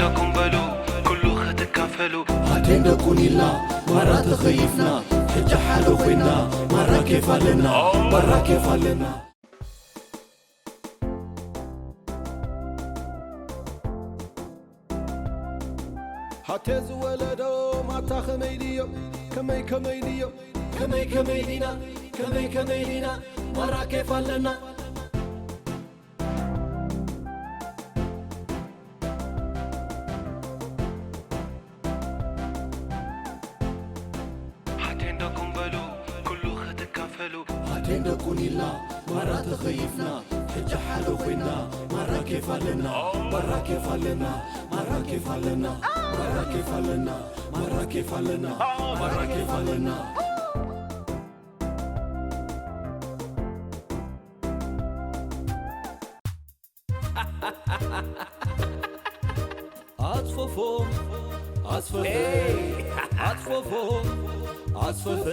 ደኩም በሉ ኩሉ ክትካፈሉ። ኣቴንደ ኩኒልና ማራ ተኸይፍና፣ ሕጂ ሓደ ኮይና ማራ ኬፍ ኣለና፣ ማራ ኬፍ ኣለና። ሃቴ ዝወለዶ ማታ ከመይ ድዮም? ከመይ ከመይ ድዮም? ከመይ ከመይ ዲና? ከመይ ከመይ ዲና? ማራ ኬፍ ኣለና። ሃቴንደኩም በሉ ኩሉ ክትካፈሉ። ሃቴንደኩን ኢልና ማራ ተኸይፍና፣ ሕጂ ሓደ ኮይና ማራ ኬፍ ኣለና፣ ማራ ኬፍ ኣለና፣ ማራ ኬፍ ኣለና፣ ማራ ኬፍ ኣለና፣ ማራ ኬፍ ኣለና፣ ማራ ኬፍ ኣለና። ኣጽፈፎም ኣጽፈፈ ኣጽፈፎም ኣጽፈፈ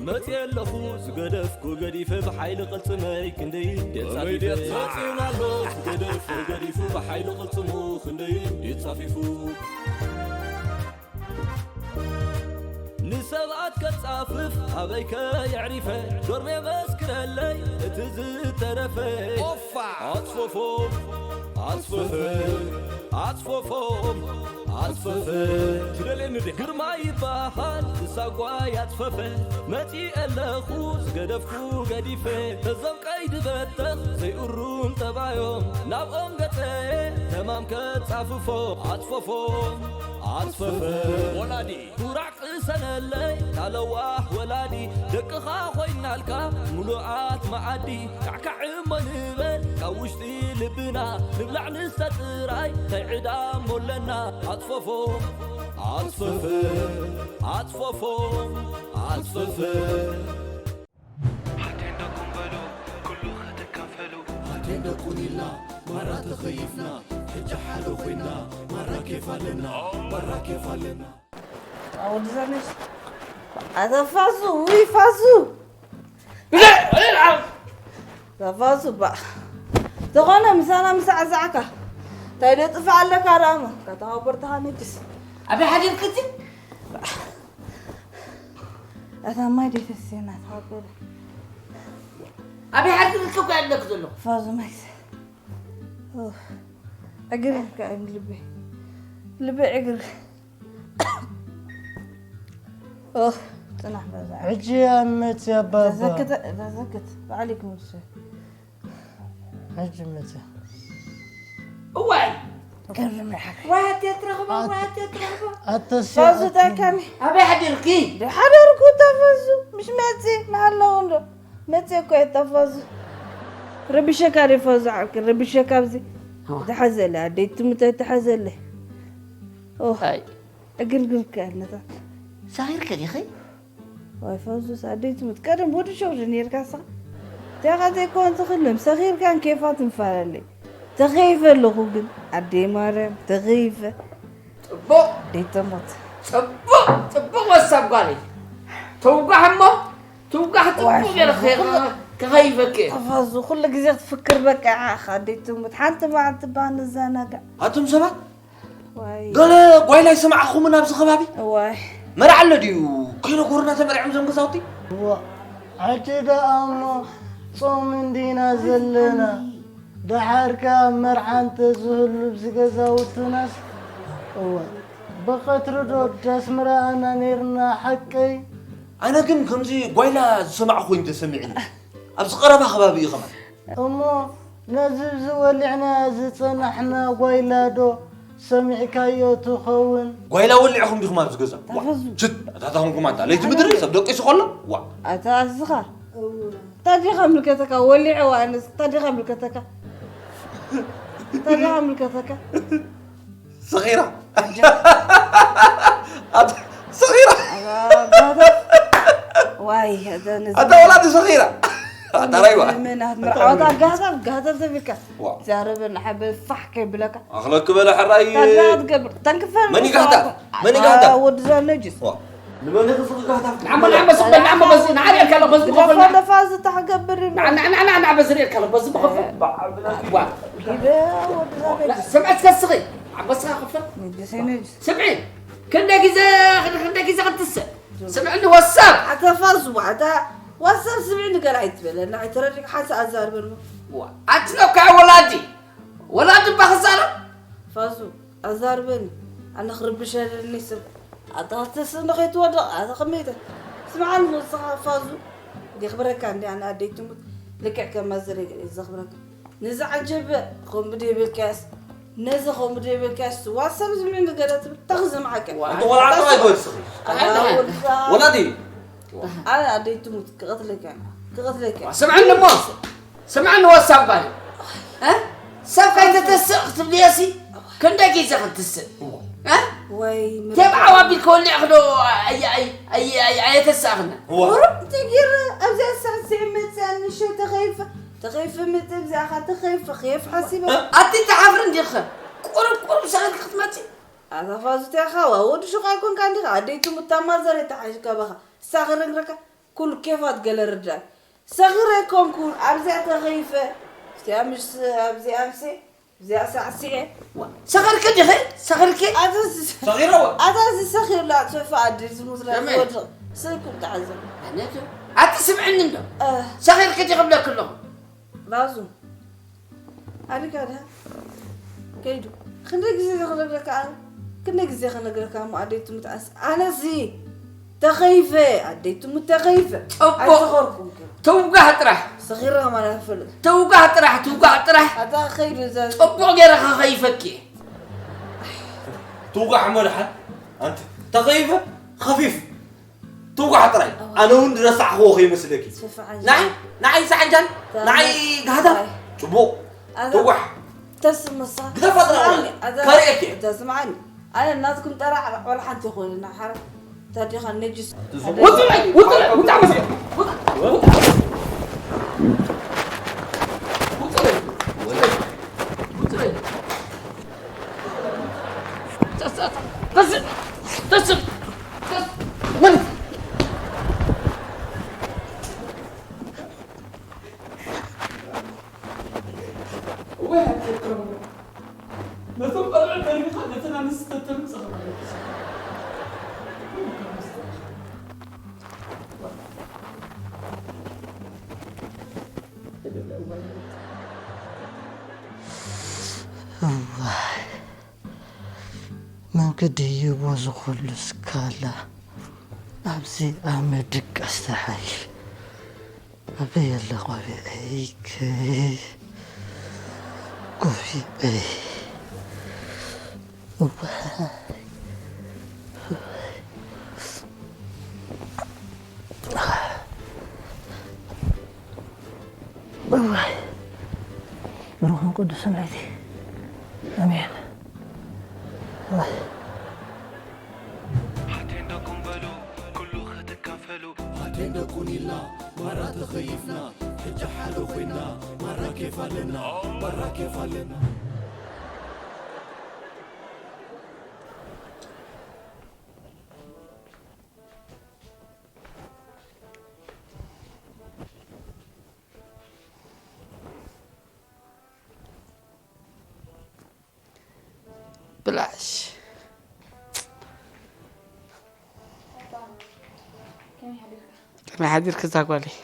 መጽየ ኣለኹ ዝገደፍኩ ገዲፈ ብሓይሊ ቅልጽመይ ክንደይ ደጻፊፈ መጽዩን ኣሎ ዝገደፍኩ ገዲፉ ብሓይሊ ቅልጽሙ ክንደይ ደጻፊፉ ንሰብኣት ከጻፍፍ ኣበይከ የዕሪፈ ዶርሜ መስክረለይ እቲ ዝተረፈ ኦፋ ኣጽፈፎ ኣጽፈፈ ኣጽፈፎ ኣጽፈፈ ትደልየኒ ዲኻ ግርማ ይበሃል ክሳጓ ያጽፈፈ መጺ ኣለኹ ዝገደፍኩ ገዲፈ እዞም ቀይዲ በተኽ ዘይእሩም ጠባዮም ናብኦም ገጸ ተማም ከጻፍፎ ኣጽፈፎ ኣጽፈፈ ወላዲ ኩራዕ ቅሰነለይ ታለዋህ ወላዲ ደቅኻ ኮይናልካ ሙሉኣት መዓዲ ካዕካዕ እሞ ንበል ካብ ውሽጢ ልብና ንብላዕ ንስተ ጥራይ ከይዕዳሞ ኣለና ኣጽፈፎ ኣጽፈፈ ኣጽፈፎ ኣጽፈፈ ሓቴንደኩም በሉ ኩሉ ክትካፈሉ። ኣቴንደኩን ኢልና ማራ ተኸይፍና ሕጂ ሓደ ኮይና ማራ ኬፍ ኣለና ማራ ኬፍ ኣለና። ኣወዲ ዘነሽ ኣታ ፋዙ ውይ ፋዙ ተፋዙ ባ ዝኾነ ምሳና ምሳዕ ዛዕካ እንታይ ዶ ጥፋ ኣለካ ዳሞ ካታሃው በርታሃ ነጅስ ኣበይ ሓዲርክቲ ኣታ ማይ ደይተስየና ተሃገረ ኣበይ ሓዲርክ እኮ ኣለክ ዘሎ ፋዙ ማይስ ዕግር ከኣን ልበይ ልበይ ዕግር ጽናሕ በዛ ሕጂ ኣመት ያባባ ተዘክተ ተዘክት ባዕሊክ ምርሱ ሕጂ መተ እዋይ ገርም ይሓፍ ዋት የትረኽቦ ዋት የትረኽቦ ኣተሲ ፋዙ ታካሚ ኣበይ ሓዲርኪ ሓደርኩ ተፈዙ ምሽ መጽ ናሃለዉ እንዶ መጽ እኮ የተፈዙ ረብሸካ ደ ፈዙ ዓብኪ ረብሸካ ኣብዚ ተሓዘለ ኣደይ ትምተ ተሓዘለ ኣይ ዕግርግር ከኣል ነታ ሳኺርኪ ዲኺ ዋይ ፈዙስ ኣደይ ትሙት ቀደም ወዲ ሸውዲ ነርካ ሳ ተኻ ዘይኮን ትኽልም ሰኺርካን ኬፋ ትንፈላለይ ተኸይፈ ኣለኹ ግን ኣደይ ማርያም ተኸይፈ ጽቡቕ ኣደይ ተሞት ጽቡቕ ጽቡቕ ወሳብ ጓለይ ተውጋሕ እሞ ትውጋሕ ጽቡቕ ዋይ ገለ ፈዙ ኩሉ- ክኸይፈኪ እየ ተፋዙ ኩሉ ግዜ ክትፍክር በቃ ኢኻ ኣደይ ትሙት ሓንቲ መዓልቲ ባ ንዘናጋዕ ኣቱም ሰባት ዋይ ገለ ጓይላ ይሰማዕኹምን ኣብዚ ከባቢ እዋይ መርዓ ኣሎ ድዩ ከይነገሩና ተመርዖም ዞም ገዛውቲ እዋ ሕጂ ደኣ እሞ ጾም እንዲና ዘለና ደሓር ከኣ መርዓ እንተዝህሉ ኣብዚ ገዛውትናስ እዋ ብቐትሪ ዶ ዳስ ምረኣና ነይርና ሓቀይ ኣነ ግን ከምዚ ጓይላ ዝሰማዕኹ ኮይኑ ተሰሚዕኒ ኣብዚ ቀረባ ከባቢ እዩ ኸማን እሞ ነዚ ኣብዚ ወሊዕና ዝጸናሕና ጓይላ ዶ ሰሚዕካዮ ትኸውን? ጓይላ ወሊዕኹም ዲኹም ኣብዚ ገዛ? ዋ፣ ታፈዙ። ችት፣ ኣታ ታኹምኩም ኣንታ ለይቲ ምድሪ ሰብ ደቂሱ ከሎ? ዋ። ኣታ ኣስኻ። ታዲኻ ምልከተካ ወሊዐ ዋንስ ታዲኻ ምልከተካ? ታዲኻ ምልከተካ? ሰኺራ። ኣታ ሰኺራ። ኣታ ጋህታፍ። ዋይ፣ ኣታ ነዚ ኣታ ወላዲ ሰኺራ። ኣታ ራይዋ። ምናት መርዓወታ ጋህታፍ፣ ጋህታፍ ተቢልካ። ዋ። ዛረበ ንሓበ ፋሕ ከይብለካ። ኣኽለክ በለ ሕራይ። ታዲያ ትገብር፣ ተንክፈ መን ይጋህታፍ? መን ይጋህታፍ? ወዲ ዛለ ጅስ። ዋ። ንመን ኢኺ ዝጋህታፍ? ንዓሞ፣ ንዓሞ፣ ስቕ በል፣ ንዓሞ፣ በዚ፣ ንዓ ሪኤልካ ኣለኹ፣ በዚ ግደፎ ብኾፍና። ደፋ ዝተሓገብር እዩ። ንዓ፣ ንዓ፣ ንዓ፣ ንዓ፣ በዚ ሪኤልካ ኣለኹ፣ በዚ ብኾፍና። ዋ። ዋ። ኢለ ወዲ ዛለ ላ፣ ጅስ። ስምዐት ከስኺ። ዓቦስኻ ክፈል። ነጅሰይ ነጅስ። ስምዒ፣ ክንደይ ግዜ፣ ክንደይ ግዜ ክትስእ? ስምዕኒ ወሳብ። ኣታ ፋዙ፣ ኣታ ዋትሳፕ ስምዕኒ ገለ ኣይትበለና፣ ኣይተረዲእካ ሓንሳእ ኣዛርበኒ። ዋ፣ ኣቲ ሎካ ወላዲ፣ ወላዲ እባ ክዛረብ። ፋዙ፣ ኣዛርበኒ፣ ኣነ ክርብሸለኒ ሰብ። ኣታ ተስእ ንኸይትወድቕ፣ ኣታ ከመይ ተ-፣ ስምዓኒ ንስኻ ፋዙ፣ የኽብረካ እንዲ ኣነ ኣደይ ትሙት፣ ልክዕ ከም ማዘረይ ገለ እዩ ዘኽብረካ። ነዚ ዓጀበ ከምኡ ደይበልካያስ፣ ነዚ ከምኡ ደይበልካያስ፣ ዋትሳፕ ዝምዕኒ ገለ ትብል፣ እንታይ ክሰምዓካ? ዋ፣ ኣንተ ወላ ኣጥራይ ጎል ስኺ። ኣታ ወላ ወላ ድዩ? ኣነ ኣደይ ትሙት ክቐትለካ፣ ክቐትለካ። ዋ፣ ስምዕኒ እሞ። ስምዕኒ ዋትሳፕ ጓል። እ? ሰብ ከይተተስእ ክትብልየሲ፣ ክንደይ ግዜ ክትስእ? እዋ። እ? ወይ ተብዓው ኣቢልካ ወሊዕክ ዶ ኣይ-፣ ኣይ-፣ ኣይ-፣ ኣይ-፣ ኣየተሳእኽና? እዋ። ቁሩብ ተጊረ ኣብዚኣ ሳዕስዒ መፅኣ ንሸ ተኸይፈ፣ ተኸይፈ መፅእ ኣብዚኣኻ ተኸይፈ፣ ኸየፍ ሓሲበ። ኣቲ ተሓፍሪ እንዲኽን? ቁሩብ ቁሩብ ሰኺርክ ክትመፂ? ኣታ ፋዙ እንታይ ኢኻ? ዋ፣ ወዲ ሹቕ ኣይኮንካ እንዲኻ? ኣደይ ትሙት ታማዘር የተሓሽካ ባኻ። ሳኺረ እንግረካ ኩሉ ኬፋት ገለ ርዳእ። ሰኺረ ኣይኮንኩን፣ ኣብዚኣ ተኸይፈ። እቲኣ ምሽ ኣብዚኣ ምሴ፣ ኣብዚኣ ሳዕሲዐ። ዋ፣ ሰኺርኪ ዲኺ? ሰኺርኪ? ኣታ ዝ-፣ ሰኺረ ወ-፣ ኣታ እዚ ሰኺርላ ሶፋ ኣዲ ዝሙት ላ ከመይ? ዝወድቕ። ስልኩም ተዓዘብ። ኣነቱ፣ ኣቲ ስምዕኒ እንዶ። እ። ሰኺርኪ ዲኺ እብለኪ ኣለኹ። ራዙ። ኣሊካ ድያ? ከይዱ። ክንደይ ግዜ ክነግረካ ኣነ? ክንደይ ግዜ ክነግረካ እሞ ኣደይ ትሙት ኣስ-፣ ኣነሲ ተኸይፈ፣ ኣደይ ትሙት ተኸይፈ። ጽቡቕ። ኣይሰኸርኩን ከ። ትውጋህ ጥራሕ። ሰኺራ ማለት ፈለጥ። ትውጋህ ጥራሕ፣ ትውጋህ ጥራሕ። ኣታ ከይዱ እዛ ጽቡቕ ገይረ ከኸይፈኪ። ትውጋሕ እሞ ደሓን። ኣንቲ ተኸይፈ፣ ኸፊፍ። ትውጋሕ ጥራይ። ኣዋ። ኣነ እውን ዝረሳዕኽዎ ከይመስለኪ። ስፍዓ ንዓይ፣ ንዓይ ሰዓንጃን፣ ታ-፣ ንዓይ ጋህታ። ታይ። ጽቡቕ። ኣዛ ትውጋሕ። ተስምሳ። ግደፋ ጥራይ ስምዓኒ፣ ወላ። ኣዛ-፣ ከርእየኪ። እዛ ስምዓኒ። ኣነ ናትኩም ጠራ ወላ ሓንቲ ይኾንና ሓራ። ታዲኻ ነጅስ። ውጡለይ፣ ውጡለይ፣ ውጣ መስ-፣ ውጣ፣ ውጣ። ውጡለይ፣ ውጡለይ፣ ውጡለይ። ነቶም ቆልዑ ደሪኻ ነተን ኣንስቲ ተተምጽእ ማለት እዩ። እዋይ፣ መን ክድይቦ ዝኹሉ ስካላ ኣብዚ ኣብ ምድቃስ ተሓይሽ። ኣበይ ኣለ ቆቢዐይ? ከ-፣ ቆቢዐይ። እዋይ። እዋይ። ብሩኽን ቅዱስን ለይቲ። ኣሜን። እዋይ። ሓቴንደኩም በሉ ኩሉ ክትካፈሉ። ሓቴንደኩን ኢልና ማራ ተኸይፍና፣ ሕጂ ሓደ ኮይና ማራ ኬፍ ኣለና፣ ማራ ኬፍ ኣለና። ብላሽ። ከመይ ሓዲርካ? ከመይ ሓዲርኪ እዛ ጓለይ?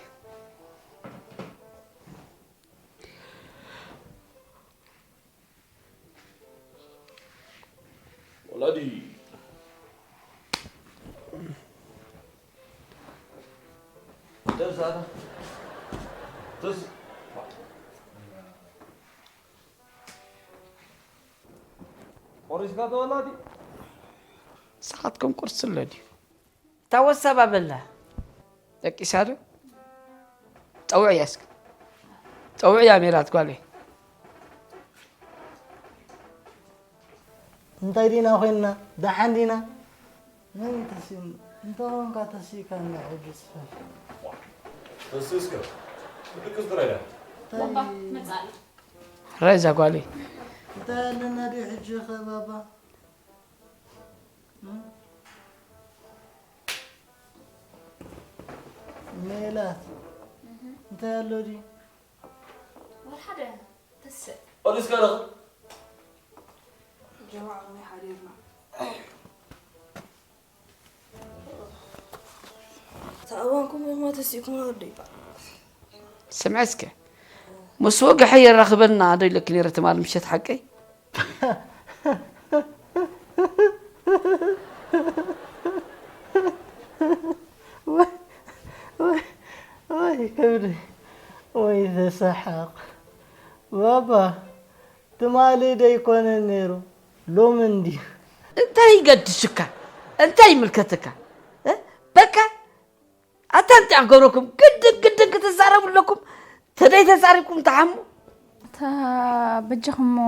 ወላዲ። ደስ ኣታ። ደስ። ቆሪስካ ተወላዲ? ንስኻትኩም ቁርሲ ኣሎ ድዩ? እታ ወሳብ ኣበላ። ደቂሳ ዶ? ጸውዕያ እስኪ። ጸውዕያ ሜላት ጓለይ። እንታይ ዲና ኮይንና? ደሓን ዲና? መን እዩ ተሲኡ? እንተ ኾንካ ተሲእካ እንዳ ሕጂ ጽፈፍ። ተስእስከ? ብድቅስ ጥራይ ድያ? እንታይ ባባ፣ መጻኢ። ራይ እዛ ጓለይ። እንታይ ኣለና ድዩ ሕጂ ኸ ባባ? እም? ሜላት። እህ። እንታይ ኣሎ ድዩ? ወላ ሓደ ተስእ። ኦሊስካ ዶ? ጀማዓ ከመይ ሓዲርና? እታ እዋንኩም ኢኹም ተሲእኩም ወደይ። ስምዐ እስከ፣ ምስ ወግሐ የራኽበና ዶ ኢለኪ ነይረ ትማል ምሸት ሓቀይ? ወይ ከብደይ ወይ ተሰሓቕ ባባ ትማሊ ደይኮነን ነይሩ ሎሚ እንድዩ። እንታይ ይገድሽካ? እንታይ ይምልከተካ? እ? በቃ ኣታ እንታይ ክገብረኩም ግድን ግድን ክትዛረቡ ኣለኩም። ተደይ ተዛሪብኩም ትሓሙ። እታ በጃኹም እሞ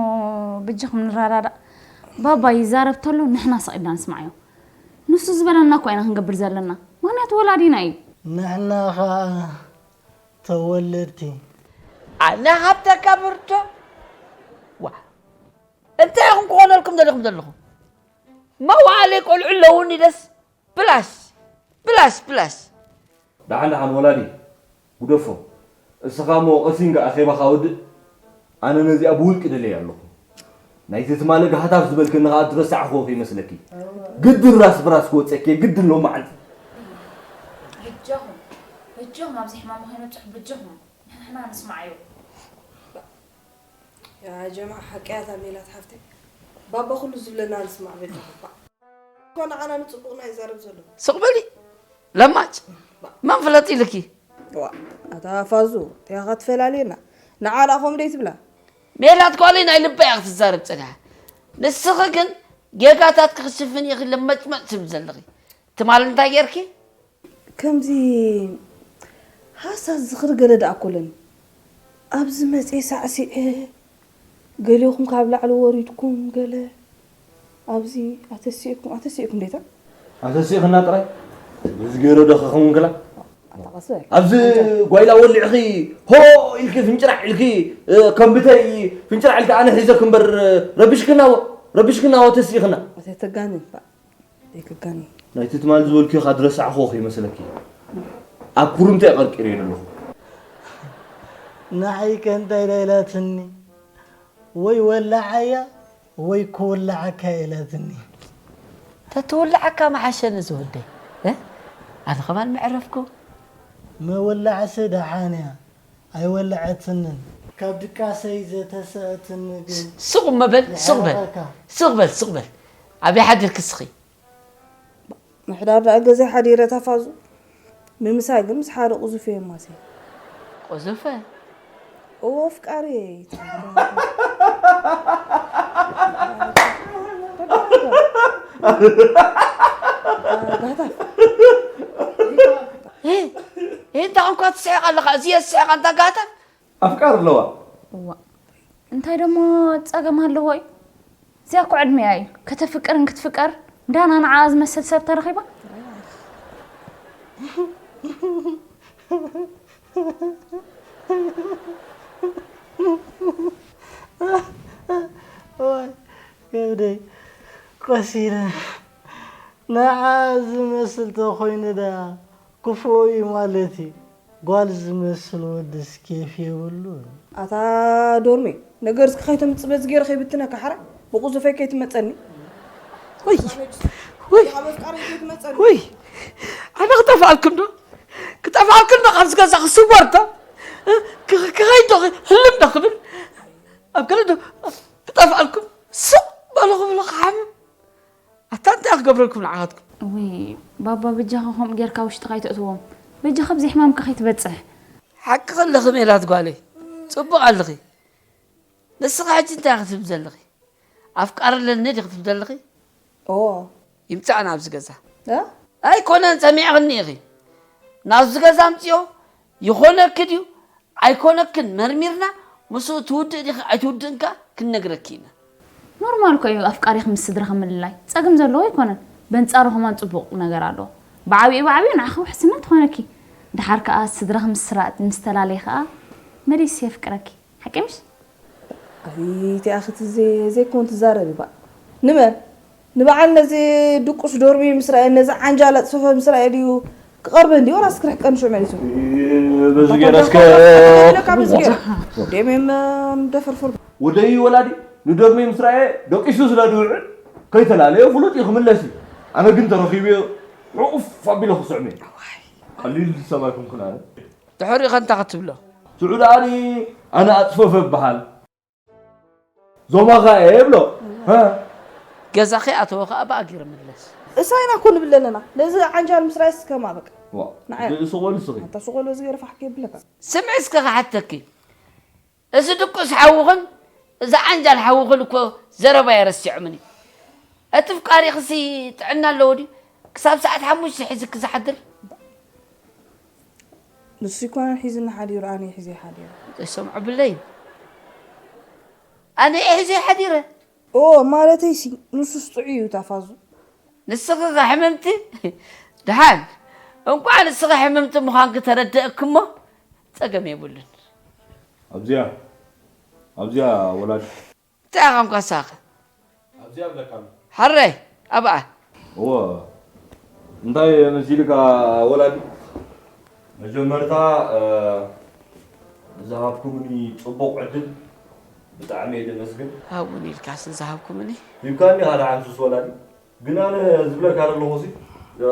በጃኹም ንረዳዳእ። ባባ ይዛረብ ተሎ ንሕና ስቕ ኢልና ንስማዓዮ። ንሱ ዝበለና እኮ ኢና ክንገብር ዘለና። ምኽንያቱ ወላዲና እዩ። ንሕና ኸኣ ተወለድቲ። ኣነ ሃብተካ ብርዶ ዋ እንታይ ኢኹም ክኾነልኩም ደሊኹም ዘለኹም? መዋእለይ ቆልዑ ኣለውኒ ደስ ብላሽ ብላሽ ብላሽ። ደሓን ደሓን ወላዲ ጉደፎ። እስኻ እሞ ቀሲንካ ኣኼባኻ ወድእ። ኣነ ነዚኣ ብውልቂ ደልየ ኣለኹ። ናይቲ ትማሊ ጋህታፍ ዝበልክኒ ኸኣ ዝረሳዕኽዎ ከይመስለኪ። ግድን ራስ ብራስ ክወፀኪ ግድን ሎማዓንቲ። በጃኹም በጃኹም ኣብዚ ሕማም ከይነብፅሕ በጃኹም ንሕና ንስማዓዮ። ያ ጀማዓ ሓቀያታ ሜላት ሓፍተይ ባባ ኩሉ ዝብለና ንስማዕ በጃኹም። እኮ ንዓና ንጽቡቕና ይዛረብ ዘሎ። ስቕ በሊ ለማጭ። መን ፍለጥ ኢልኪ? ዋ ኣታ ፋዙ እቲኣ ክትፈላልየና ንዓ ደኣ ከምኡ ደይ ትብላ። ሜላት ጓለይ ናይ ልባ እያ ክትዛረብ ጸኒሓ። ንስኺ ግን ጌጋታት ክኽሽፍን ኢኺ ለመጭመጭ ትብል ዘለኺ። ትማል እንታይ ጌርኪ? ከምዚ ሃሳስ ዝኽሪ ገለ ደኣ ኮለኒ ኣብዚ መጽየ ሳዕሲዐ ገሌኹም ካብ ላዕሊ ወሪድኩም ገለ ኣብዚ ኣተሲእኩም ኣተሲእኩም ዴታ ኣተሲእክና ጥራይ እዚ ገይረ ዶ ከኸውን ክላ ኣብዚ ጓይላ ወሊዕኺ ሆ ኢልኪ ፍንጭራዕ ኢልኪ ከም ብተይ ፍንጭራዕ ኢልኪ ኣነ ሒዘ ክምበር ረቢሽክና ረቢሽክና ወተሲእኽና ተጋንን ኣይክጋኒ ናይቲ ትማል ዝበልክዮ ካብ ዝረሳዕክዎ ከይመስለኪ ኣብ ኩርምተ ቀርቂረዮ ዘለኹ ንዓይ ከ እንታይ ኢላ ኢላትኒ ወይ ወላዓያ ወይ ክውላዓካ ኢላትኒ ተትውላዓካ መሓሸኒ ዝወደይ ኣነ ከማን መዕረፍኩ መወላዕሲ ደሓን እያ ኣይወለዐትንን ካብ ድቃሰይ ዘተሰእትኒ ግን ስቕ እሞ በል ስቕ በል ስቕ በል ስቕ በል ኣበይ ሓዲርኪ እስኺ ምሕዳር ደኣ ገዛይ ሓዲረ ታፋዙ ምምሳይ ግን ምስ ሓደ ቁዙፍ እየ ማሰይ ቁዙፈ እዎ ኣፍቃሪ ጋህታፍ እንታይ እንኳ ትስሕቕ ኣለኻ እዚየ ዝስሕቕ ኣንታ ጋህታፍ ኣፍቃር ኣለዋ። እዋ እንታይ ደሞ ጸገም ኣለዎ እዩ። እዚኣ እኮ ዕድሚኣ እዩ። ከተፍቅርን ክትፍቀር ዳና ንዓኣ ዝመስል ሰብ ተረኺባ። ዋይ ከብደይ ቆሲለ ንዓ ዝመስል ተኾይኑ ደኣ ክፉእ እዩ ማለት እዩ። ጓል ዝመስል ወድስ ኬፍ የብሉን። ኣታ ዶርሜ ነገር እስኪ ከይተምጽእ በዚ ገይረ ከይብትነካ ሓራ ብቁዙፈይ ከይትመጸኒ። ውይ ውይ ሓበፍቃሪ ከይትመጸኒ። ውይ ኣነ ክጠፍኣልኩም ዶ ክጠፍኣልኩም ዶ ካብዚ ገዛ ክስወር ዶ ክኸይድ ዶ ህልም ዶ ክብል ኣብ ገለ ዶ ክጠፍኣልኩም ስቕ በሉ ክብሉ ክሓምም ኣታ እንታይ ክገብረልኩም ንዓኻትኩም? እውይ ባባ በጃኻ ከምኡ ጌርካ ውሽጥኻ ኣይተእትዎም በጃኻ ብዘይ ሕማምካ ከይትበጽሕ። ሓቂ ከለኺ ሜላት ጓለይ ጽቡቕ ኣለኺ። ንስኺ ሕጂ እንታይ ክትብሊ ዘለኺ? ኣፍቃሪ ኣለኒ ዲኺ ትብሊ ዘለኺ? እዎ። ይምጻእ ናብዚ ገዛ። እ? ኣይኮነን ሰሚዕኽኒ ኢኺ። ናብዚ ገዛ ኣምጽዮ ይኾነኪ ድዩ? ኣይኮነክን መርሚርና ምስኡ ትውድእ ዲኺ ኣይትውድእን ከኣ ክንነግረኪ ኢና። ኖርማል እኮ እዩ ኣፍቃሪኺ ምስ ስድራኺ ምልላይ ጸገም ዘለዎ ኣይኮነን በንጻሩ ከማን ጽቡቕ ነገር ኣለዎ ብዓቢኡ ብዓቢኡ ንዓኺ ውሕስነት ይኾነኪ ደሓር ከኣ ስድራኺ ምስ ስራ ምስ ተላለየ ከኣ መሊሱ የፍቅረኪ ሓቂ ምሽ? ኣይ እቲኣ ኽትዜ ዘይኮን ትዛረቢ ባእ ንመን ንበዓል ነዚ ድቁስ ዶርሚ ምስ ረኣየ ነዚ ዓንጃል ኣፅፈፈ ምስ ረኣየ ድዩ ክቐርበ እንዲ ወላስ ክርሕቀ ንሽዑ መሊሱ በዚ ገይረ እስከ ለካ በዚ ገይረ ደሜም ደፈርፈር ወደይ ወላዲ ንደርመይ ምስ ረኣየ ደቂሱ ስለ ዝውዕል ከይተላለዮ ፍሉጥ እዩ ክምለስ እዩ። ኣነ ግን ተረኺበዮ ዑፍ ኣቢለ ክስዕም እየ። ቀሊል ሰብ ኣይኮንኩን ኣነ። ድሕሪኡ ከ እንታይ ክትብሎ? ሽዑ ደኣኒ ኣነ ኣጽፈፈ እበሃል። ዞማኻ እየ እብሎ። ሃ? ገዛኺ ኣተወ ኸኣ ብኣጊር ምለስ። እሳይና እኮ ንብል ኣለና። ነዚ ዓንጃል ምስ ራእይስ ከማ በቃ። ዋ፣ ንዓያ። እዚ ስቆሉ ስኺ። ኣታ ስቆሉ እዚ ገረፋሕ ከይብለካ። ስምዒ እስከ ክሓተኪ። እዚ ድቁስ ሓውኽን እዚ ዓንጃል ሓውኽን እኮ ዘረባ የረሲዖምኒ። እቲ ፍቃሪኽሲ ጥዕና ኣለዎ ድዩ? ክሳብ ሰዓት ሓሙሽተ ሒዝኪ ዝሓድር? ንሱ ይኮነን ሒዝኒ ሓዲሩ፣ ኣነ ሒዘ ሓዲረ። ዘይሰምዖ ብለይ። ኣነ ሒዘ ሓዲረ። ኦ፣ ማለተይሲ፣ ንሱስ ጥዑይ እዩ፣ ታፋዙ። ንስኺ ኸ ሕምምቲ? ደሓን፣ እንቋዕ ንስኺ ሕምምቲ ምዃንኪ ተረደእኪ እሞ፣ ጸገም የብሉን። ኣብዚኣ፣ ኣብዚኣ ወላዲ። እንታይ ኢኻ እንኳ ሳኸ? ኣብዚኣ እብለካ ኣሎ። ሓረይ፣ ኣብኣ። እወ፣ እንታይ መሲልካ ወላዲ? መጀመርታ፣ እ፣ ዝሃብኩምኒ ጽቡቕ ዕድል ብጣዕሚ እየ ዘመስግን። ሃቡኒ ኢልካስ ዝሃብኩምኒ? ሂብካኒ ኢኻ ደሓን ሱስ ወላዲ። ግን ኣነ ዝብለካ ዘለኹ ሲ፣ እ፣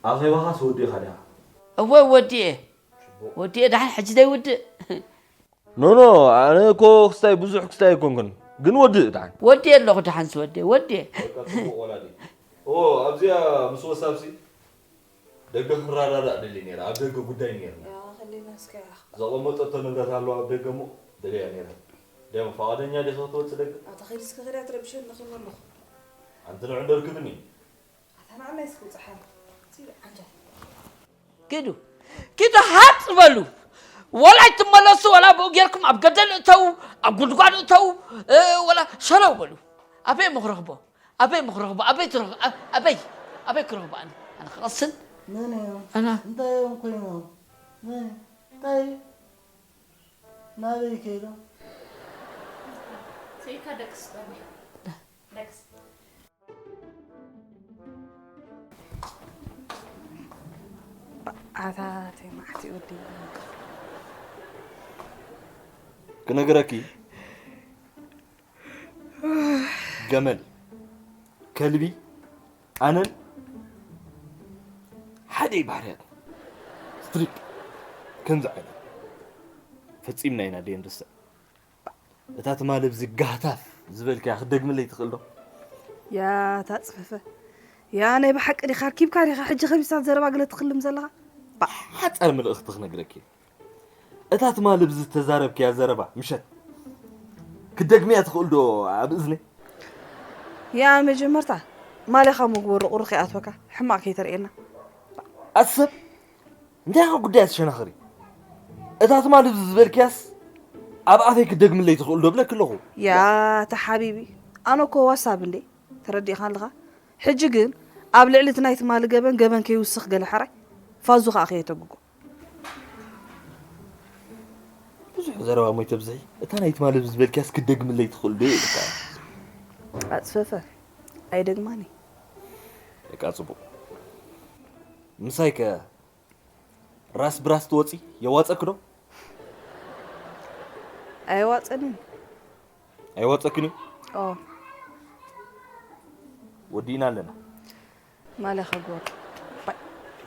ኣኼባኻስ ወዲእኻ ዲኻ? እወ፣ ወዲኤ። ወዲኤ፣ ደሓን ሕጂ ዘይውድእ። ኖ፣ ኖ፣ ኣነ እኮ ክስታይ ብዙሕ ክስታይ ኣይኮንኩን፣ ግን ወድእ ደሓን። ወዲኤ ኣለኹ ደሓንስ ወዲኤ፣ ወዲኤ። በቃ ጽቡቕ ወላዲ። ኦ፣ ኣብዚኣ ምስ ወሳብሲ ደገ ክረዳዳእ ደሊ ነይረ፣ ኣብ ደገ ጉዳይ ነይርና። ያ፣ ከሊና እስከ ያኽ። ዘቐመጠቶ ንብረት ኣለዋ ኣብ ደገ እሞ ደልያ ነይረ። ደም ፈቓደኛ ዲኺ ክትወጽእ ደገ? ኣታ ኸይድ እስከ ኸይዳ ትረብሸኒ ኸም ኣለኹ። ኣንቲ ንዑ ደርክብኒ። ኣታ ንዓናይ እስከ ውጽሓ። ሲ ዓንጃል። ኪዱ፣ ኪዱ ሃጽ በሉ። ወላ ኣይትመለሱ፣ ወላ ብኡ ጌርኩም ኣብ ገደል እተው፣ ኣብ ጉድጓድ እተው፣ እ፣ ወላ ሸለው በሉ። ኣበይ እሞ ክረኽቦ? ኣበይ እሞ ክረኽቦ? ኣበይ ትረኽ-፣ ኣ-፣ ኣበይ? ኣበይ ክረኽቦ ኣነ? ኣነ ክቐስን? መን እዮም? ኣና። እንታይ እዮም ኮይኖም? መን? እንታይ? ናበይ ከይዶም? ስኢልካ ደቅስ በሉ። ደቅስ። ኣታ ተይ መዓት ወዲ። ክነግረኪ፣ ገመል፣ ከልቢ፣ ኣነን ሓደ እዩ ባህርያት። ስትሪፕ ከምዚ ዓይነት ፈጺምና ኢና ደየንርሰዕ። እታ ትማሊ ብዚ ጋህታፍ ዝበልካያ ክትደግምለይ ትኽእል ዶ? ያ ታጽፈፈ። ያ ናይ ብሓቂ ዲኻ? ኣርኪብካ ዲኻ? ሕጂ ከቢሳ ዘረባ ገለ ትኽልም ዘለኻ? ሓጻር መልእኽቲ ክነግረኪ። እታ ትማሊ ብዚ ዝተዛረብክያ ዘረባ ምሸት ክትደግምያ ትኽእል ዶ ኣብ እዝነይ? ያ መጀመርታ ማለኻ ምግቦ ርቑሩቕ ይኣትወካ፣ ሕማቕ ከይተርእየና። ኣሰብ እንታይ ኢኻ ጉዳይ ኣትሸናኽሪ? እታ ትማሊ ኣብዚ ዝበልክያስ ኣብ ኣፈይ ክትደግምለይ ትኽእል ዶ እብለኪ ኣለኹ። ያ፣ እታ ሓቢቢ፣ ኣነ እኮ ዋሳብ እንዴ፣ ተረዲእኻ ኣለኻ። ሕጂ ግን ኣብ ልዕሊ እቲ ናይ ትማሊ ገበን ገበን ከይውስኽ ገለ ሕራይ፣ ፋዙ ኸኣ ከየተግጎ። ብዙሕ ዘረባ እሞ ኣይተብዝሒ። እታ ናይ ትማሊ ኣብዚ ዝበልክያስ ክትደግምለይ ትኽእል ዶ ኢልካ። ኣጽፈፈ፣ ኣይደግማን እየ። በቃ ጽቡቕ። ምሳይ ከ ራስ ብራስ ትወጺ የዋጸኪ ዶ? ኣየዋጸንን። ኣይወጸክን እዩ? ኦ። ወዲእና ኣለና። ማለኻ ጎር። ባይ፣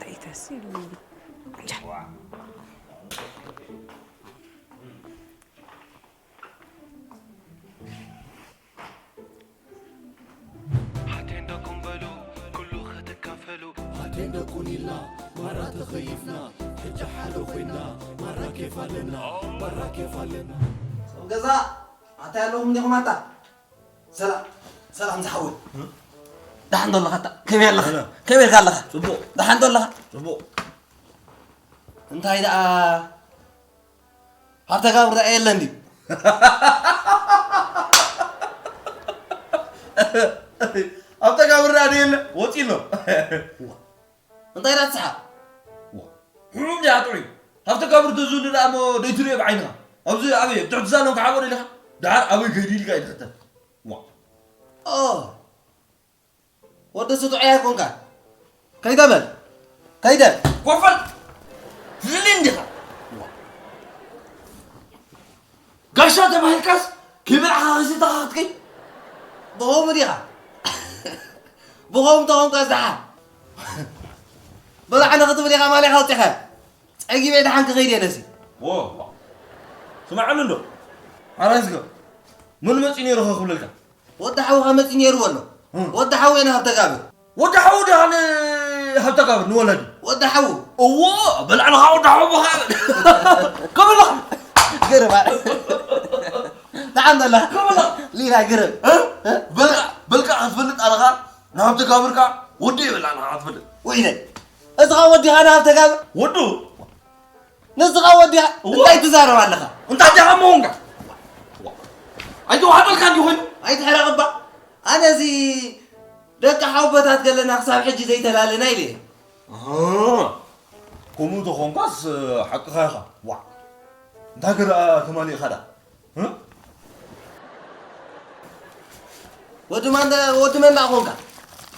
ተይተሲ ኢሉኒ። እንጃ። ኣቴንዳኩም በሉ ኩሉ ክትካፈሉ። ኣቴንዳኩን ኢልና ማራ ተኸይፍና፣ ሕጂ ሓደ ኮይና ማራ ኬፍ ኣለና፣ ማራ ኬፍ ኣለና። ሰብ ገዛ ኣታይ ኣለኹም እንዲኹም ኣታ? ሰላም፣ ሰላም ዝሓወይ። ደሓን ዶ ኣለኻ ኣታ? ከመይ ኣለኻ? ሰላም። ከመይ ኢልካ ኣለኻ? ጽቡቕ። ደሓን ዶ ኣለኻ? ጽቡቕ። እንታይ ደኣ ሃብተ ጋብር ደኣ የለን ድዩ? ሃብተ ጋብር ደኣ የለ? ወጺ ኣሎ። እንታይ ደኣ ትስሓቕ? ዋ፣ ሕሙም ድያ ጥዑይ? ሃብተ ጋብር ተዝህሉ ደኣ እሞ ደይትርእዮ ብዓይንኻ። ኣብዚ ኣበይ? ኣብ ትሕቲ ሳሎን ክሓቦ ደሊኻ? ደሓር ኣበይ ከይዱ ኢልካ እዩ ዝሕተት። ዋ። ኦ፣ ወዲ ስጡዕ ኣይኮንካ። ከይደ በል። ከይደ። ኮፈል። ትዝሊ እንዲኻ። ዋ። ጋሻ ተባሂልካስ ክብርኻ ክስታኻ ክትከይ ብኸምኡ ዲኻ? ብኸምኡ ተኾንካ ዝደሓ በላዕነ ክትብል ኢኻ ማሊኻ ኣውፂኻ። ጸጊበ ደሓን ክኸይድ እየ ነሲ። ዎ፣ ስምዓኒ እንዶ። ሓራይ ስጋ። መን መጺኡ ነይሩ ኸ ክብለልካ? ወዲ ሓውኻ መጺኡ ነይሩ በሎ። እም። ወዲ ሓው እየ ንሃብ ተጋብር። ወዲ ሓው ድኣ ንሃብ ተጋብር ንወለዲ? ወዲ ሓው። እዎ፣ በላዕንኻ ወዲ ሓው ብኻ። ከመላ። ገረባ። ደሓን ዘላ። ከመላ። ሊላ ገረብ። እ? እ? በልካ፣ በልካ ክትፈልጥ ኣለኻ፣ ንሃብ ተጋብርካ ወዲ እየ በላዕንኻ ክትፈልጥ። ወይለ። እዚ ኸኣ ወዲኻ ንሃብ ተጋብር? ወዱ። ንስኻ ወዲኻ እዋ። እንታይ ትዛረብ ኣለኻ? እንታይ ዲኻ መሆንካ? ኣይተዋሕጠልካ እንዲ ኮይኑ? ኣይትሕረቕ እባ። ኣነ እዚ ደቂ ሓውቦታት ገለና ክሳብ ሕጂ ዘይተላለና ኢለ እየ። ኣሃ። ከምኡ ተኾንካስ ሓቅኻ ኢኻ። ዋዕ። እንታይ ከ ደኣ ተማሊእኻ ደኣ? እ? ወዲ ማን ደ-፣ ወዲ መን ደኣ ኾንካ?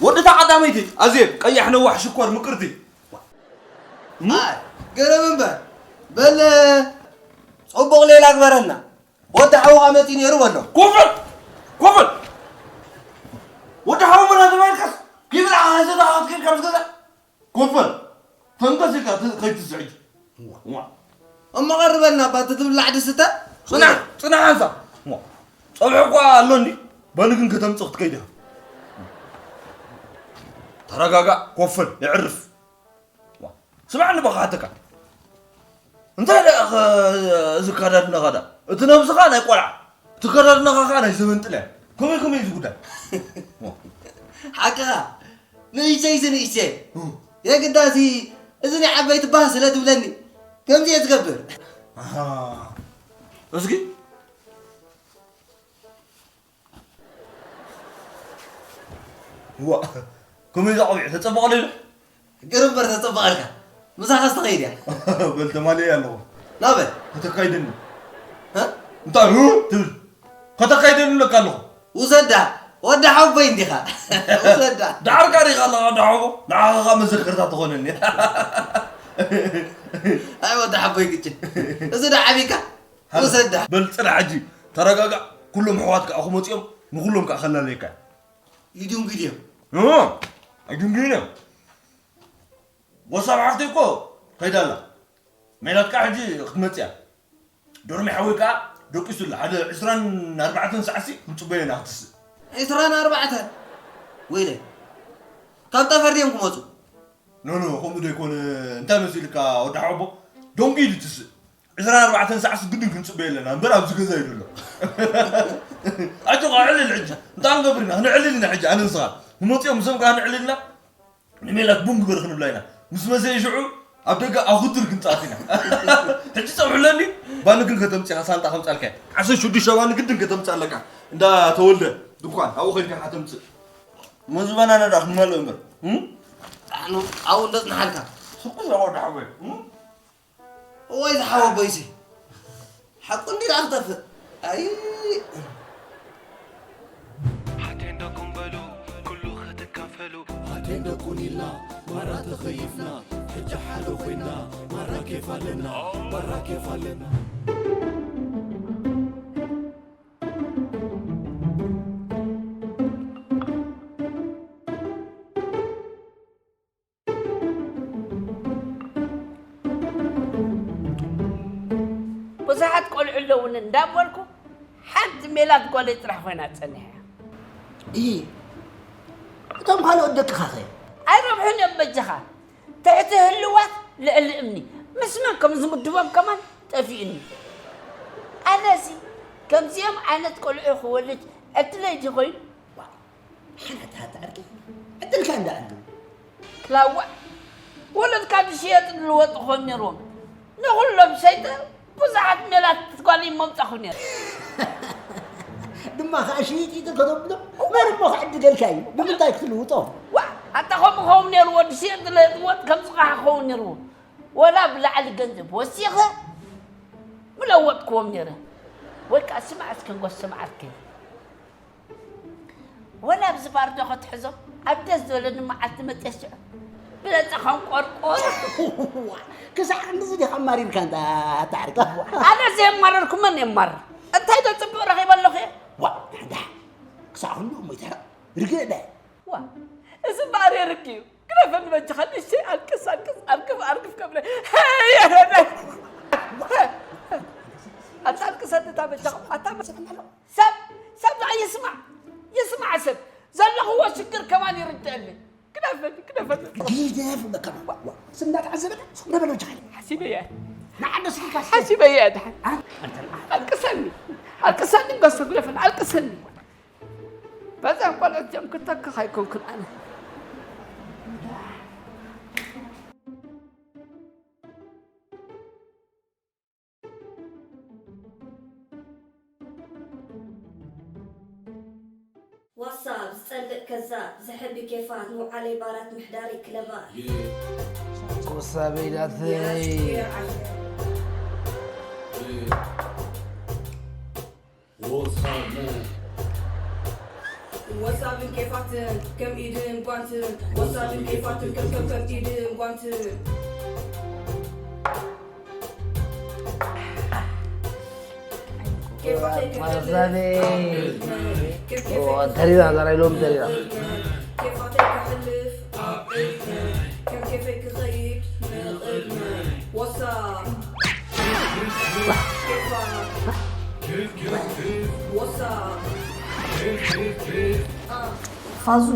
ወዲ እታ ቀዳመይቲ ኣዜብ፣ ቀያሕ ነዋሕ ሽኮር ምቅርቲ። እም? ኣይ፣ ገረብ እምበር። በል፣ ጽቡቕ ሌላ ግበረልና። ወዲ ሓውኻ መጺኡ ነይሩ በሎ። ኮፈል! ኮፈል! ወዲ ሓው ምና ተባሂልካስ፣ ኪብላ ሓሰዳ ክትከይድ ካብ ዝገዛ። ኮፈል! ተንቀስ ኢልካ ት-፣ ከይትስዕ ሕጂ። ዋ። እሞ ቀርበልና፣ እባ እቲ ትብላዕ ድስተ። ጽናሕ፣ ጽናሕ ኣንሳ። ዋ። ጸብሒ እኳ ኣሎ እንዲ፣ በሊ ግን ከተምጽእ ክትከይድ ኢኻ። ተረጋጋእ፣ ኮፈል፣ የዕርፍ። ዋ፣ ስማዕኒ በኻትካ። እንታይ ደኣ ኸ-፣ እዚ ኣከዳድናኻ ደኣ? እቲ ነብስኻ ናይ ቆልዓ፣ እቲ ኣከዳድናኻ ኸኣ ናይ ሰበን ጥልያን። ከመይ ከመይ እዩ እዚ ጉዳይ? ሓቅኻ። ንእሽተይ እዚ ንእሽተይ። እም። የግዳ እዚ፣ እዚ ናይ ዓበይቲ ባህ ስለ ትብለኒ፣ ከምዚ እየ ዝገብር። ኣሃ። እስኪ ዋ፣ ከመይ ዝዓብዩ ተጸበቐሉ ኢሉ? ግርምበር ተጸበቐልካ። ምሳኻስ ትኸይድ እያ። በል ተማልየ ኣለኹ። ናበይ? ከተካይደኒ። እ? እንታይ እ ትብል? ከተካይደኒ እብለካ ኣለኹ። ውሰዳ። ወዲ ሓቦይ እንዲኻ። ውሰዳ። ደሓር ካሪኻ ኣለኻ ወዲ ሓቦ። ንዓኻ ኸኣ መዘከርታ ትኾነኒ። ኣይ ወዲ ሓቦይ ግጭ። እዚ ዶ ዓቢካ? ሃሎ። ውሰዳ። በል ጽናሕ ሕጂ። ተረጋጋእ። ኩሎም ኣሕዋትካ ክመጹ እዮም። ንኹሎም ከኣ ከላለየካ። ይድንጉዩ ድዮም? እ፣ ኣይድንጉዩን እዮም። ወሳብ ሓፍተይ እኮ ከይዳ ኣላ። ሜላት ከኣ ሕጂ ክትመጽእ እያ። ዶርሜ ሓወይ ከኣ ደቂሱ ኣሎ። ሓደ ዕስራን ኣርባዕተን ሰዓትሲ ክንጽበዮ ኢና ክትስእ። ዕስራን ኣርባዕተን? ወይለይ። ካብ ጠፈር ድዮም ክመጹ? ኖ፣ ኖ፣ ከምኡ ዘይኮነ፣ እንታይ መሲልካ ወዲ ሓቦ? ደንጉዩ ድዩ ትስእ? ዕስራን ኣርባዕተን ሰዓትስ ግድን ክንጽበዮ ኣለና እምበር ኣብዚ ገዛ እዩ ዘሎ። ኣጆኻ፣ ኣዕልል ሕጂ። እንታይ ክንገብር ኢና? ክነዕልል ኢና ሕጂ፣ ኣነ ንስኻ። ንመጽኦም፣ ምስኦም ከኣ ነዕልል ኢና። ንሜላት ቡን ግበር ክንብላ ኢና። ምስ መሰየ ሽዑ ኣብ ደገ ኣኹድር ክንጻወት ኢና። ሕጂ ጸብሑ ኣለኒ። ባኒ ግን ከተምጽእ ኢኻ፣ ሳንጣ ከምጻልካ እየ። ዓሰርተ ሽዱሽተ ባኒ ግድን ከተምጽእ ኣለካ። እንዳ ተወልደ ድኳን፣ ኣብኡ ኸይድካ ኢኻ ተምጽእ። መዝበናና ደኣ ክንመልኦ እምበር። እም? ኣኑ፣ ኣብኡ እንዶ ጽንሓልካ። ስኩስ ኣወዳ ሓወይ። እም? እዋይ ዝሓወቦይሲ። ሓቁ እንዲ ደኣ ክጠፍእ። ኣይ። ሓቴን ደቁን በሉ ኩሉ ክትካፈሉ። ሓቴን ደቁን ኢልና ማራ ተኸይፍና፣ ሕጂ ሓደ ኮይና ማራ ኬፍ ኣለና፣ ማራ ኬፍ ኣለና። ብዙሓት ቆልዑ ኣለውኒ እንዳበልኩ፣ ሓንቲ ሜላት ጓለይ ጥራሕ ኮይና ትጸንሕ እያ። እይ፣ እቶም ካልኦት ደቅኻ ኸ? ኣይረብሑን እዮም በጃኻ። ትሕቲ ህልዋት ልዕሊ እምኒ። ምስ መን ከም ዝምድቦም ከማን ጠፊኡኒ። ኣነሲ ከምዚኦም ዓይነት ቆልዑ ክወልድ ዕድለይ ድዩ ኮይኑ? ሓንቲ ሓንቲ ዓርኪ ዕድልካ እንዳኣሉ። ክላዋዕ ወለድካ ዝሽየጥ ዝልወጥ ክኾኑ ነይርዎም። ንኹሎም ሸይጠ ብዙሓት ሜላት ጓል ይመምጻኹ ነይረ። ድማ ኸዓ ሽይጥ ኢሉ ከተብሎ መን እሞ ክዕድገልካ እዩ? ብምንታይ ክትልውጦ? ዋእ፣ ኣታ ከምኡ ክኸውን ነይርዎ፣ ዝሽየጥ ዝለወጥ ከምዚ ኸዓ ክኸውን ነይርዎ። ወላ ብላዕሊ ገንዘብ ወሲኸ ምለወጥክዎም ነይረ። ወይ ከዓ ስማዕ እስከ ንጎስ ስማዓትከ። ወላ ኣብዚ ባርዶ ክትሕዞ ኣብ ደስ ዝበለኒ መዓልቲ መፅየ ስዑ ብለፀ ከም ቆርቆር። ክሳዕ ክንድዚ ዲኻ ኣማሪርካ እንታ ኣታ ዓርኪ? ኣነ ዘየማረርኩ መን የማርር? እንታይ ዶ ፅቡቕ ረኺበ ኣለኹ እየ? ሳኹሉ እሞ ይተራ ርግእ ዳ ዋ፣ እዚ እምበኣር የርግ እዩ። ግደፈኒ በጃኻ፣ ንእሽተይ ኣልቅስ፣ ኣልቅስ፣ ኣርግፍ፣ ኣርግፍ ከብለ። ሄይ፣ የረደ። ኣታ ኣልቅሰኒ እታ በጃኻ፣ ኣታ በ-፣ ሰብ፣ ሰብ ደኣ ይስማዕ፣ ይስማዕ ሰብ። ዘለኽዎ ሽግር ከማን ይርድአኒ። ግደፈኒ፣ ግደፈኒ። ግደፍ በቃ፣ ዋ፣ ዋ። ስም እንዳተዓዘበ፣ ስም እንዳበለ በጃኻ። ሓሲበ እየ። ንዓደ ስልካ ሓሲበ እየ፣ ድሓን። ኣ-፣ ኣልቅሰኒ፣ ኣልቅሰኒ፣ በስ ግደፈኒ፣ ኣልቅሰኒ። በዘን ቆልዑት እዚኦም ክተክኽ ኣይኮንኩን ኣነ። ዋትሳፕ ዝጸልእ ከዛብ፣ ዝሕቢ ኬፋት፣ መውዓለይ ባራት፣ ምሕዳረይ ክለባት። ወሳበይ ናተይ። ወሳብን ኬፋትን ከም ኢድን ጓንትን፣ ወሳብን ኬፋትን ከም ከም ከም ኢድን ጓንትን። ኬፋተይ ክሕልፍ፣ ማዛኔ። ኬፋተይ ኦ፣ ተሪራ፣ ዛሬ ሎም ተሪራ። ኬፋተይ ክሕልፍ፣ ከም ኬፈይ ክኸይድ ንቕድሚ። ወሳ። ኬፋ። ወሳ። ፋዙ።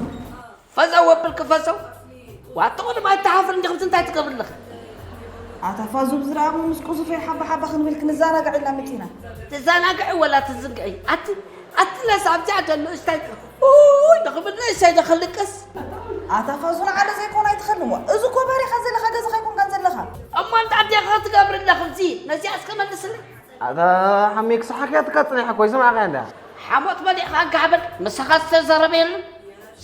ፈዘው ወብልክ ፈዘው። ዋጥቑ ድማ ኣይተሓፍር እንዲኹም እንታይ ትገብር ኣለኺ? ኣታ ፋዙ ብዝረኣሙ ምስ ቁዙፈይ ሓባ ሓባ ክንብል ክንዘናጋዕ ኢልና መጺና። ትዘናግዒ ወላ ትዝንግዒ? ኣቲ፣ ኣቲ ለስ ኣብዚኣ ዘሎ እስታይ፣ ኡይ፣ ንኽብል ንእሽተይ ዶ ክልቅስ? ኣታ ፋዙ ንዓለ ዘይኮነ ኣይትኸልሞ። እዚ እኮ በሪኻ ዘለኻ ገዛኻ ኣይኮንካን ዘለኻ። እሞ እንታይ ዲኻ ክትገብሪ ኣለኺ ኣብዚ? ነዚኣ እስከ መልስለይ። ኣታ ሓሜ ክሳሓክያ ትካጽንሕ እኮ ይስማዕካ እንዳ። ሓሞት በሊዕኻ ኣጋሕበል፣ ምሳኻ ዝተዘረበ የለን።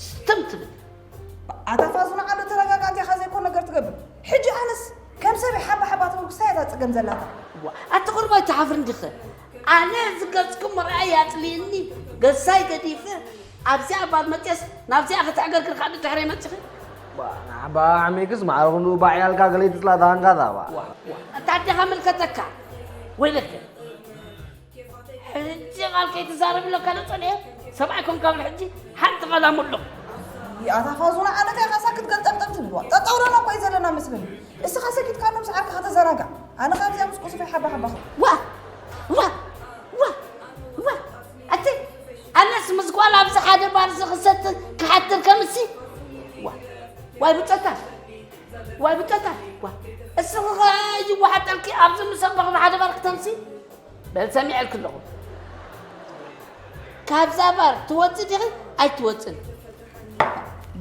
ስትም ትብል። ኣታ ፋዙ ንዓለ ተረጋጋ፣ እንታይ ኢኻ ዘይኮን ነገር ትገብር? ሕጂ ኣነስ ከም ሰብ ሓባ ሓባ ትብል ክሳይ እታ ጸገም ዘላታ። ዋ፣ ኣቲ ቁርባ ኣይትሓፍርን ዲኺ? ኣነ እዚ ገጽኩም ምርኣይ ኣጽሊእኒ፣ ገሳይ ገዲፈ፣ ኣብዚኣ ባር መጽየስ ናብዚኣ ክትዕገርግር ካብ ድሕረይ መጺኺ? ዋ፣ ንዓባ ዓሚክስ ማዕረ ክንኡ ባዕ ያልካ ገለይ ትጽላ ተሃንካ ዛባ። ዋ፣ ዋ፣ ኣታ ኣዴኻ ምልከተካ። ወይለከ። ሕጂ ቃል ከይትዛረብ ኢሎካ ዶ ጸኒሐ? ሰብኣይ ኮንካ ብል ሕጂ ሓንቲ ቃል ኣምሎ። ኣታ ፋዙ ንዓለ እንታይ ኢኻ ሳክት ገልጠምጠም ትብል? ዋ፣ ጠጠው ዶ እኮ እዩ ዘለና መስለኒ። እስኻ ሰኪትካ ሎም ሰዓርካ ከተዘናጋዕ። ኣነ ካብዚኣ ምስ ቁሱፈይ ሓባ ሓባ ኸ-፣ ዋ! ዋ! ዋ! ዋ! ኣቲ፣ ኣነስ ምስ ጓል ኣብዚ ሓደ ባር ዝኽሰት ክሓትር ከምሲ? ዋ! ዋይ ብጨታ! ዋይ ብጨታ! ዋ! እስኺ ኸ ይወሓጠልኪ ኣብዚ ምስ ኣቦኺ ብሓደ ባር ክተምሲ? በል ሰሚዐልኪ ኣለኹ። ካብዛ ባር ትወፂ ዲኺ ኣይትወፅን?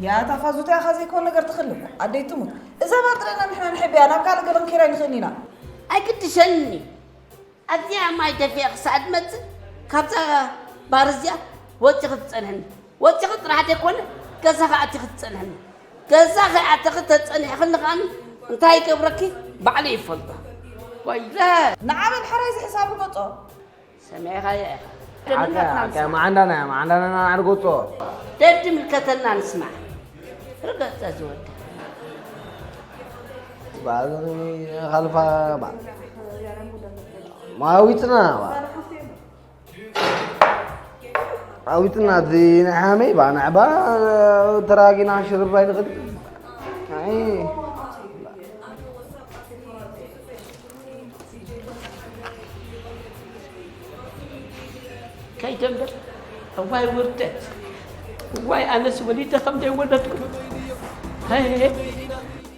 ያታ ፋዙ እንታይ ኢኻ ዘይኮን ነገር ትኽእል እኮ። ኣደይ ትሙት። እዛ ባር ጥራይና ንሕና ንሕብያ ናብ ካልእ ገለ ክንከይድ ኣይንኽእልን ኢና። ኣይግድሸንን እዩ። ኣብዚኣ ማይ ደፊኣ ክሳዕ ትመጽእ፣ ካብዛ ባር እዚኣ ወጺኺ ትጸንሕኒ። ወጺኺ ጥራሕ ዘይኮነ፣ ገዛኺ ኣቲኺ ትጸንሕኒ። ገዛኺ ኣቲኺ ተጸኒሕኽኒ ከኣኒ እንታይ ይገብረኪ ባዕለይ ይፈልጦ። ወይለ! ንዓ በል ሕራይ እዚ ሕሳብ ርገጾ። ሰሚዕኻያ ኢኻ። ዓካ፣ ዓካ፣ መዓንዳና፣ መዓንዳና ንዓ ርገጾ። ደድምልከተና ንስማዕ። ርገጸ ዝወደ። ባዝሪ ኸልፋ ባ-፣ ማዊትና ባ-፣ ማዊትና እቲ ናይ ሓመይ ባ-፣ ንዕባ ተራጊና ሽርባይ ንኽድ-፣ ኣይ። ከይደምደም። እዋይ ውርደት። እዋይ ኣነስ ወሊደ ከም ዘይወለድኩ። ሀይ።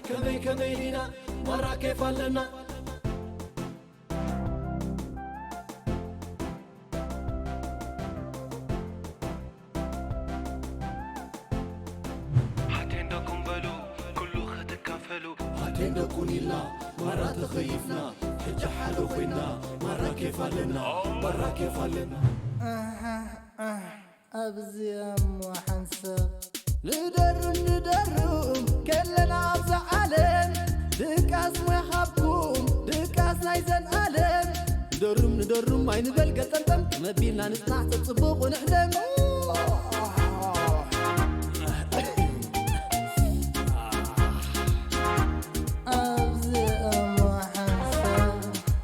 ከመይ ከመይ ዲና ማራ ኬፍ ኣለና። ሓቴንደኩም በሉ ኩሉ ክትካፈሉ። ሓቴንደኩን ኢልና ማራ ተኸይፍና። ሕጂ ሓደ ኮይና ማራ ኬፍ ኣለና። ማራ ኬፍ ኣለና። ኣብዚኣሞ ሓንሳብ ንደርም ንደርም ከለና ኣብዛ ዓለም ድቃስ ሞያ ሃብኩም ድቃስ ናይ ዘንኣለም ንደርም ንደርም ኣይንበል ገጠምጠም መቢልና ንጽናዕ ተጽቡቑ ንሕደም ኣብዚኣሞ ሓንሳብ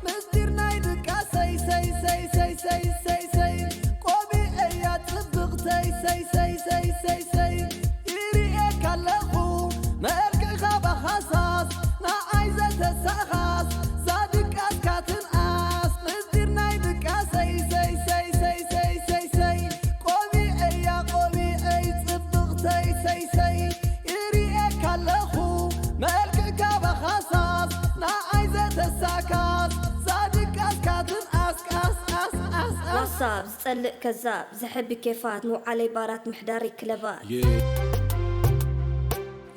ምስጢር ናይ ድቃስ ሰይ ሰይ ሰይ ሰይ ሰይ ሰይ ሰይ ቆቢዕ እያ ጽብቕቲ ሰይ ሰይ ሰይ ሰይ ሰይ ሰይ ይርእየካ ኣለኹ መልክዕኻ ባኻሳስ ንዓይ ዘተሳኻስ ዛድቃስካትን ኣስ ምስጢር ናይ ድቃሰይ ሰይ ሰይ ሰይ ሰይ ሰይ ሰይ ቆቢዐያ ቆቢዐይ ጽብቕተይ ሰይ ሰይ ይርእየካ ኣለኹ መልክዕካ ባኻሳስ ንዓይ ዘተሳካስ ዛድቃስካትን ኣስቃስ ኣስ ኣስ ኣስ ዋሳብ ዝጸልእ ከዛብ ዘሕቢ ኬፋት ምውዓለይ ባራት ምሕዳሪ ክለባት Yeah,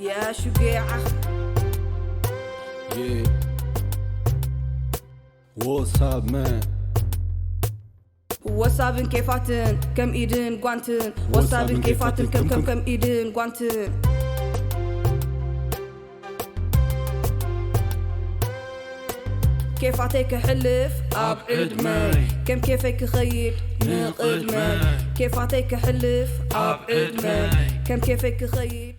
يا شجاع yeah. What's up, man? ወሳብን ኬፋትን ከም ኢድን ጓንትን ወሳብን ኬፋትን ከም ከም ከም ኢድን ጓንትን ኬፋተይ ክሕልፍ ኣብ ዕድመይ ከም ኬፈይ ክኸይድ ንቕድመይ ኬፋተይ ክሕልፍ ኣብ ዕድመይ ከም ኬፈይ ክኸይድ